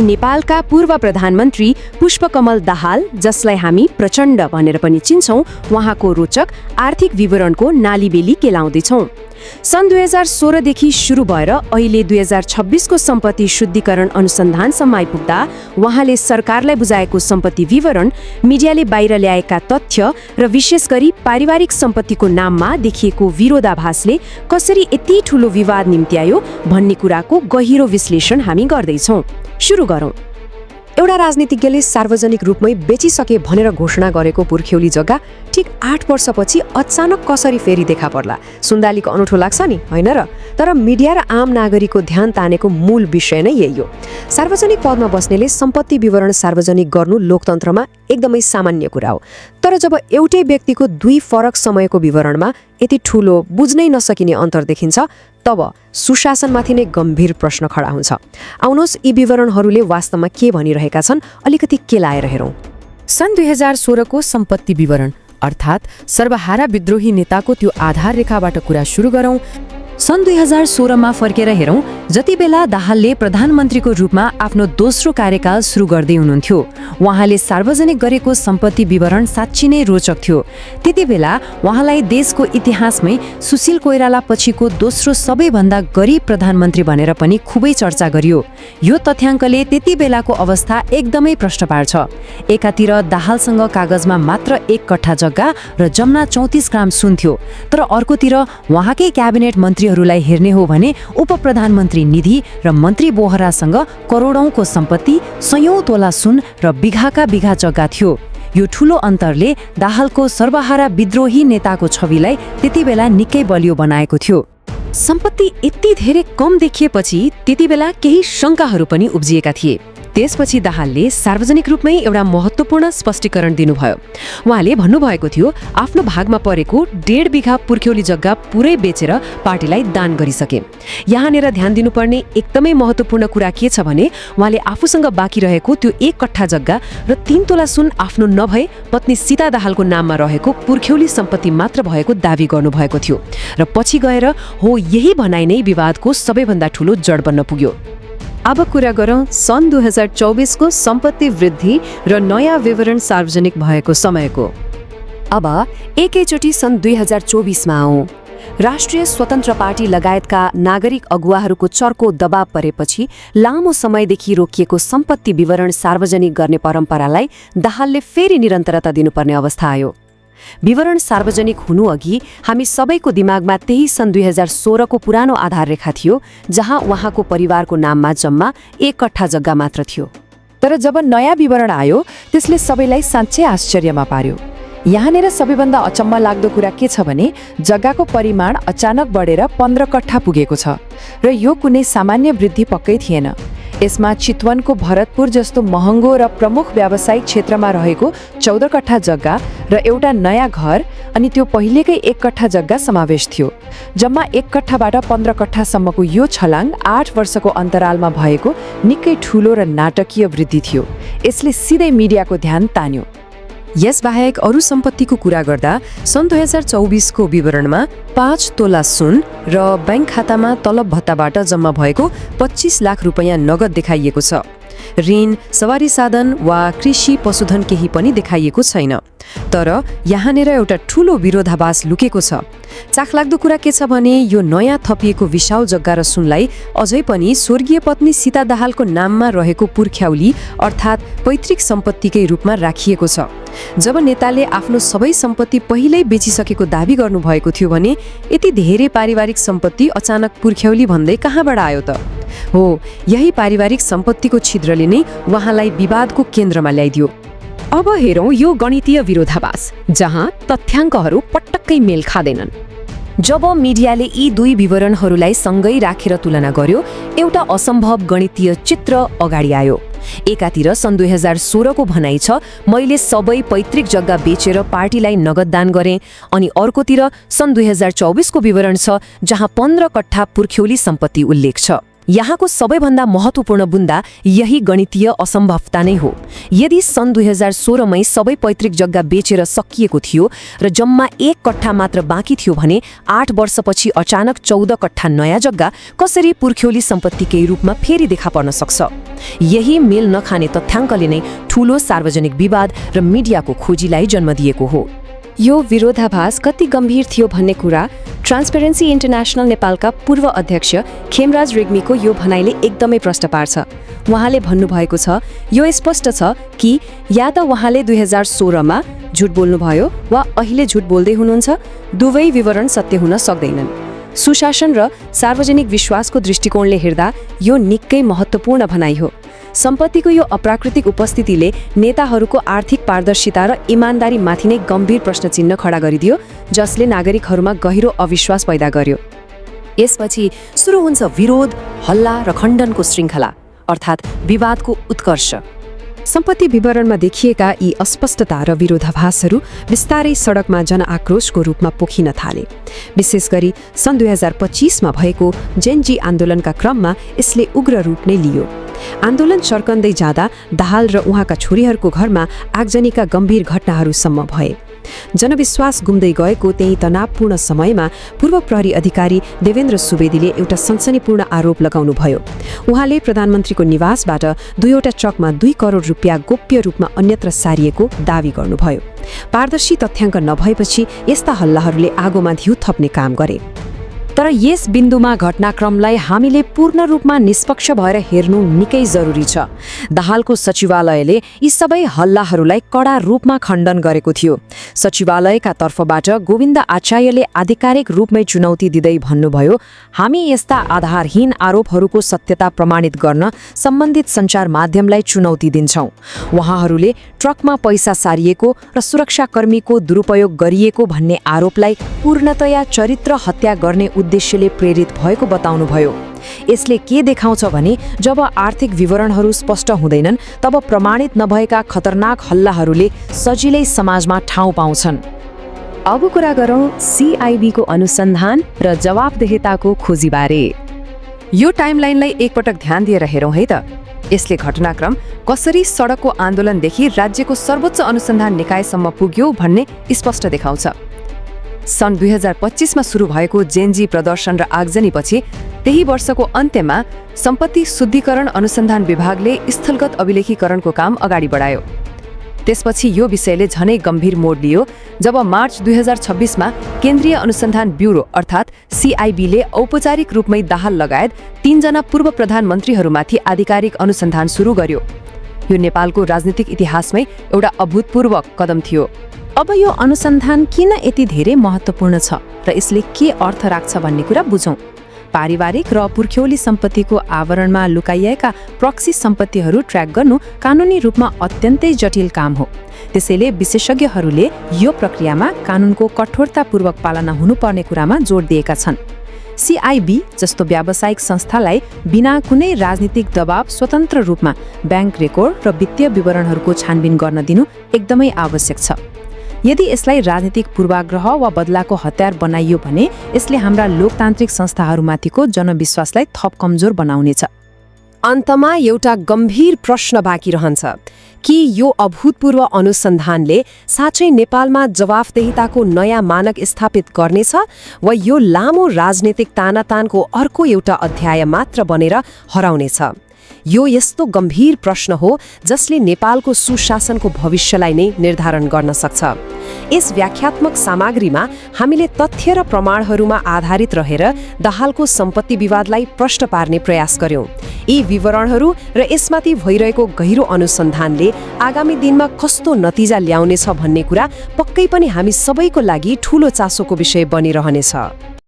नेपालका पूर्व प्रधानमन्त्री पुष्पकमल दाहाल, जसलाई हामी प्रचण्ड भनेर पनि चिन्छौं, उहाँको रोचक आर्थिक विवरणको नालीबेली केलाउँदैछौं। सन् 2016 देखि सुरु भएर अहिले 2026 को सम्पत्ति शुद्धिकरण अनुसन्धानसम्म आइपुग्दा उहाँले सरकारलाई बुझाएको सम्पत्ति विवरण, मिडियाले बाहिर ल्याएका तथ्य र विशेष गरी पारिवारिक सम्पत्तिको नाममा देखिएको विरोधाभासले कसरी यति ठूलो विवाद निम्त्यायो भन्ने कुराको गहिरो विश्लेषण हामी गर्दैछौं। सुरु गरौं। एउटा राजनीतिज्ञले सार्वजनिक रूपमै बेचिसके भनेर घोषणा गरेको पुर्ख्यौली जग्गा ठीक 8 वर्षपछि अचानक कसरी फेरि देखा पर्ला? सुन्दालीको अनौठो लाग्छ नि, होइन र? तर मिडिया र आम नागरिकको ध्यान तानेको मूल विषय नै यही हो। सार्वजनिक पदमा बस्नेले सम्पत्ति विवरण सार्वजनिक गर्नु लोकतन्त्रमा एकदमै सामान्य कुरा हो। तर जब एउटै व्यक्तिको दुई फरक समयको विवरणमा यति ठूलो, बुझ्नै नसकिने अन्तर देखिन्छ, तब सुशासनमाथि नै गम्भीर प्रश्न खडा हुन्छ। आउनुहोस् यी विवरणहरूले वास्तवमा के भनिरहेका छन् अलिकति केलाएर हेरौं। सन् 2016 को सम्पत्ति विवरण अर्थात् सर्वहारा विद्रोही नेताको त्यो आधार रेखाबाट कुरा सुरु गरौं। सन् 2016 मा फर्केर हेरौं, जति बेला दाहालले प्रधानमन्त्रीको रूपमा आफ्नो दोस्रो कार्यकाल सुरु गर्दै हुनुहुन्थ्यो, उहाँले सार्वजनिक गरेको सम्पत्ति विवरण साँच्चै नै रोचक थियो। त्यति बेला उहाँलाई देशको इतिहासमै सुशील कोइराला पछिको दोस्रो सबैभन्दा गरिब प्रधानमन्त्री भनेर पनि खुबै चर्चा गरियो। यो तथ्याङ्कले त्यति बेलाको अवस्था एकदमै प्रश्न पार्छ। एकातिर दाहालसँग कागजमा मात्र 1 कट्ठा जग्गा र जम्मा 34 ग्राम सुन थियो, तर अर्कोतिर उहाँकै क्याबिनेट मन्त्री लाई हेर्ने हो भने उप प्रधानमन्त्री निधि र मन्त्री बोहरासँग करोडौंको सम्पत्ति, 100 तोला सुन र बिघाका बिघा जग्गा थियो। यो ठूलो अन्तरले दाहालको सर्वहारा विद्रोही नेताको छविलाई त्यति बेला निकै बलियो बनाएको थियो। सम्पत्ति यति धेरै कम देखिएपछि त्यति बेला केही शंकाहरू पनि उब्जिएका थिए। त्यसपछि दाहालले सार्वजनिक रूपमै एउटा महत्त्वपूर्ण स्पष्टीकरण दिनुभयो। उहाँले भन्नुभएको थियो, आफ्नो भागमा परेको 1.5 बिघा पुर्ख्यौली जग्गा पुरै बेचेर पार्टीलाई दान गरिसके। यहाँनिर ध्यान दिनुपर्ने एकदमै महत्त्वपूर्ण कुरा के छ भने उहाँले आफूसँग बाँकी रहेको त्यो 1 कट्ठा जग्गा र 3 तोला सुन आफ्नो नभए पत्नी सीता दाहालको नाममा रहेको पुर्ख्यौली सम्पत्ति मात्र भएको दावी गर्नुभएको थियो। र पछि गएर हो यही भनाइ नै विवादको सबैभन्दा ठूलो जड बन्न पुग्यो। अब कुरा गरौं सन् 2024 को सम्पत्ति वृद्धि र नयाँ विवरण सार्वजनिक भएको समयको। अब एकैचोटि सन् 2024 मा आउँ। राष्ट्रिय स्वतन्त्र पार्टी लगायतका नागरिक अगुवाहरूको चर्को दबाव परेपछि लामो समयदेखि रोकिएको सम्पत्ति विवरण सार्वजनिक गर्ने परम्परालाई दाहालले फेरि निरन्तरता दिनुपर्ने अवस्था आयो। विवरण सार्वजनिक हुनु अघि हामी सबैको दिमागमा त्यही सन् 2016 को पुरानो आधार रेखा थियो, जहाँ उहाँको परिवारको नाममा जम्मा 1 कट्ठा जग्गा मात्र थियो। तर जब नयाँ विवरण आयो, त्यसले सबैलाई साँच्चै आश्चर्यमा पार्यो। यहाँनिर सबैभन्दा अचम्म लाग्दो कुरा के छ भने जग्गाको परिमाण अचानक बढेर 15 कट्ठा पुगेको छ र यो कुनै सामान्य वृद्धि पक्कै थिएन। यसमा चितवनको भरतपुर जस्तो महँगो र प्रमुख व्यावसायिक क्षेत्रमा रहेको 14 कट्ठा जग्गा र एउटा नयाँ घर अनि त्यो पहिलेकै 1 कट्ठा जग्गा समावेश थियो। जम्मा 1 कट्ठाबाट 15 कट्ठासम्मको यो छलाङ 8 वर्षको अन्तरालमा भएको निकै ठूलो र नाटकीय वृद्धि थियो। यसले सिधै मिडियाको ध्यान तान्यो। यसबाहेक अरू सम्पत्तिको कुरा गर्दा सन् 2024 को विवरणमा 5 तोला सुन र बैंक खातामा तलब भत्ताबाट जम्मा भएको 25 लाख रुपैयाँ नगद देखाइएको छ। ऋण, सवारी साधन वा कृषि पशुधन केही पनि देखाइएको छैन। तर यहाँनिर एउटा ठूलो विरोधाभास लुकेको छ। चाखलाग्दो कुरा के छ भने यो नयाँ थपिएको विशाल जग्गा र सुनलाई अझै पनि स्वर्गीय पत्नी सीता दाहालको नाममा रहेको पुर्ख्यौली अर्थात् पैतृक सम्पत्तिकै रूपमा राखिएको छ। जब नेताले आफ्नो सबै सम्पत्ति पहिल्यै बेचिसकेको दावी गर्नुभएको थियो भने यति धेरै पारिवारिक सम्पत्ति अचानक पुर्ख्यौली भन्दै कहाँबाट आयो त? हो, यही पारिवारिक सम्पत्तिको छिद्रले नै उहाँलाई विवादको केन्द्रमा ल्याइदियो। अब हेरौं यो गणितीय विरोधाभास, जहाँ तथ्याङ्कहरू पटक्कै मेल खाँदैनन्। जब मिडियाले यी दुई विवरणहरूलाई सँगै राखेर तुलना गर्यो, एउटा असम्भव गणितीय चित्र अगाडि आयो। एकातिर सन् 2016 को भनाइ छ, मैले सबै पैतृक जग्गा बेचेर पार्टीलाई नगद दान गरेँ, अनि अर्कोतिर सन् 2024 को विवरण छ, जहाँ 15 कट्ठा पुर्ख्यौली सम्पत्ति उल्लेख छ। यहाँको सबैभन्दा महत्त्वपूर्ण बुन्दा यही गणितीय असम्भवता नै हो। यदि सन् 2016 मै सबै पैतृक जग्गा बेचेर सकिएको थियो र जम्मा 1 कट्ठा मात्र बाँकी थियो भने 8 वर्षपछि अचानक 14 कट्ठा नयाँ जग्गा कसरी पुर्ख्यौली सम्पत्तिकै रूपमा फेरि देखा पर्न सक्छ? यही मेल नखाने तथ्याङ्कले नै ठूलो सार्वजनिक विवाद र मिडियाको खोजीलाई जन्म दिएको हो। यो विरोधाभास कति गम्भीर थियो भन्ने कुरा ट्रान्सपेरेन्सी इन्टरनेशनल नेपालका पूर्व अध्यक्ष खेमराज रेग्मीको यो भनाइले एकदमै प्रष्ट पार्छ। उहाँले भन्नुभएको छ, यो स्पष्ट छ कि या त उहाँले 2016 मा झुट बोल्नुभयो वा अहिले झुट बोल्दै हुनुहुन्छ। दुवै विवरण सत्य हुन सक्दैनन्। सुशासन र सार्वजनिक विश्वासको दृष्टिकोणले हेर्दा यो निकै महत्त्वपूर्ण भनाइ हो। सम्पत्तिको यो अप्राकृतिक उपस्थितिले नेताहरूको आर्थिक पारदर्शिता र इमानदारीमाथि नै गम्भीर प्रश्नचिह्न खडा गरिदियो, जसले नागरिकहरूमा गहिरो अविश्वास पैदा गर्यो। यसपछि सुरु हुन्छ विरोध, हल्ला र खण्डनको श्रृङ्खला, अर्थात् विवादको उत्कर्ष। सम्पत्ति विवरणमा देखिएका यी अस्पष्टता र विरोधाभासहरू बिस्तारै सडकमा जनआक्रोशको रूपमा पोखिन थाले। विशेष गरी सन् 2025 मा भएको जेनजी आन्दोलनका क्रममा यसले उग्र रूप नै लियो। आन्दोलन सर्कँदै जाँदा दाहाल र उहाँका छोरीहरूको घरमा आगजनीका गम्भीर घटनाहरूसम्म भए। जनविश्वास गुम्दै गएको त्यही तनावपूर्ण समयमा पूर्व प्रहरी अधिकारी देवेन्द्र सुवेदीले एउटा सनसनीपूर्ण आरोप लगाउनुभयो। उहाँले प्रधानमन्त्रीको निवासबाट 2वटा ट्रकमा 2 करोड रुपियाँ गोप्य रूपमा अन्यत्र सारिएको दावी गर्नुभयो। पारदर्शी तथ्याङ्क नभएपछि यस्ता हल्लाहरूले आगोमा घिउ थप्ने काम गरे। तर यस बिन्दुमा घटनाक्रमलाई हामीले पूर्ण रूपमा निष्पक्ष भएर हेर्नु निकै जरुरी छ। दाहालको सचिवालयले यी सबै हल्लाहरूलाई कडा रूपमा खण्डन गरेको थियो। सचिवालयका तर्फबाट गोविन्द आचार्यले आधिकारिक रूपमै चुनौती दिँदै भन्नुभयो, हामी यस्ता आधारहीन आरोपहरूको सत्यता प्रमाणित गर्न सम्बन्धित सञ्चार माध्यमलाई चुनौती दिन्छौँ। उहाँहरूले ट्रकमा पैसा सारिएको र सुरक्षाकर्मीको दुरुपयोग गरिएको भन्ने आरोपलाई पूर्णतया चरित्र हत्या गर्ने उद्देश्यले प्रेरित भएको बताउनुभयो। यसले के देखाउँछ भने जब आर्थिक विवरणहरू स्पष्ट हुँदैनन् तब प्रमाणित नभएका खतरनाक हल्लाहरूले सजिलै समाजमा ठाउँ पाउँछन्। अब कुरा गरौँ CIB को अनुसन्धान र जवाफदेहिताको खोजीबारे। यो टाइमलाइनलाई एकपटक ध्यान दिएर हेरौँ है त। यसले घटनाक्रम कसरी सडकको आन्दोलनदेखि राज्यको सर्वोच्च अनुसन्धान निकायसम्म पुग्यो भन्ने स्पष्ट देखाउँछ। सन् 2025 मा सुरु भएको जेनजी प्रदर्शन र आगजनीपछि त्यही वर्षको अन्त्यमा सम्पत्ति शुद्धिकरण अनुसन्धान विभागले स्थलगत अभिलेखीकरणको काम अगाडि बढायो। त्यसपछि यो विषयले झनै गम्भीर मोड लियो जब मार्च 2026 मा केन्द्रीय अनुसन्धान ब्युरो अर्थात् CIB ले औपचारिक रूपमै दाहाल लगायत 3 जना पूर्व प्रधानमन्त्रीहरूमाथि आधिकारिक अनुसन्धान सुरु गर्यो। यो नेपालको राजनीतिक इतिहासमै एउटा अभूतपूर्व कदम थियो। अब यो अनुसन्धान किन यति धेरै महत्त्वपूर्ण छ र यसले के अर्थ राख्छ भन्ने कुरा बुझौँ। पारिवारिक र पुर्ख्यौली सम्पत्तिको आवरणमा लुकाइएका प्रक्सी सम्पत्तिहरू ट्र्याक गर्नु कानुनी रूपमा अत्यन्तै जटिल काम हो। त्यसैले विशेषज्ञहरूले यो प्रक्रियामा कानुनको कठोरतापूर्वक पालना हुनुपर्ने कुरामा जोड दिएका छन्। CIB जस्तो व्यावसायिक संस्थालाई बिना कुनै राजनीतिक दबाव स्वतन्त्र रूपमा ब्याङ्क रेकर्ड र वित्तीय विवरणहरूको छानबिन गर्न दिनु एकदमै आवश्यक छ। यदि यसलाई राजनीतिक पूर्वाग्रह वा बदलाको हतियार बनाइयो भने यसले हाम्रा लोकतान्त्रिक संस्थाहरूमाथिको जनविश्वासलाई थप कमजोर बनाउनेछ। अन्तमा एउटा गम्भीर प्रश्न बाँकी रहन्छ कि यो अभूतपूर्व अनुसन्धानले साँच्चै नेपालमा जवाफदेहिताको नयाँ मानक स्थापित गर्नेछ वा यो लामो राजनीतिक तानातानको अर्को एउटा अध्याय मात्र बनेर हराउनेछ। यो यस्तो गम्भीर प्रश्न हो जसले नेपालको सुशासनको भविष्यलाई नै निर्धारण गर्न सक्छ। यस व्याख्यात्मक सामग्रीमा हामीले तथ्य र प्रमाणहरूमा आधारित रहेर दाहालको सम्पत्ति विवादलाई प्रष्ट पार्ने प्रयास गर्यौं। यी विवरणहरू र यसमाथि भइरहेको गहिरो अनुसन्धानले आगामी दिनमा कस्तो नतिजा ल्याउनेछ भन्ने कुरा पक्कै पनि हामी सबैको लागि ठूलो चासोको विषय बनिरहनेछ।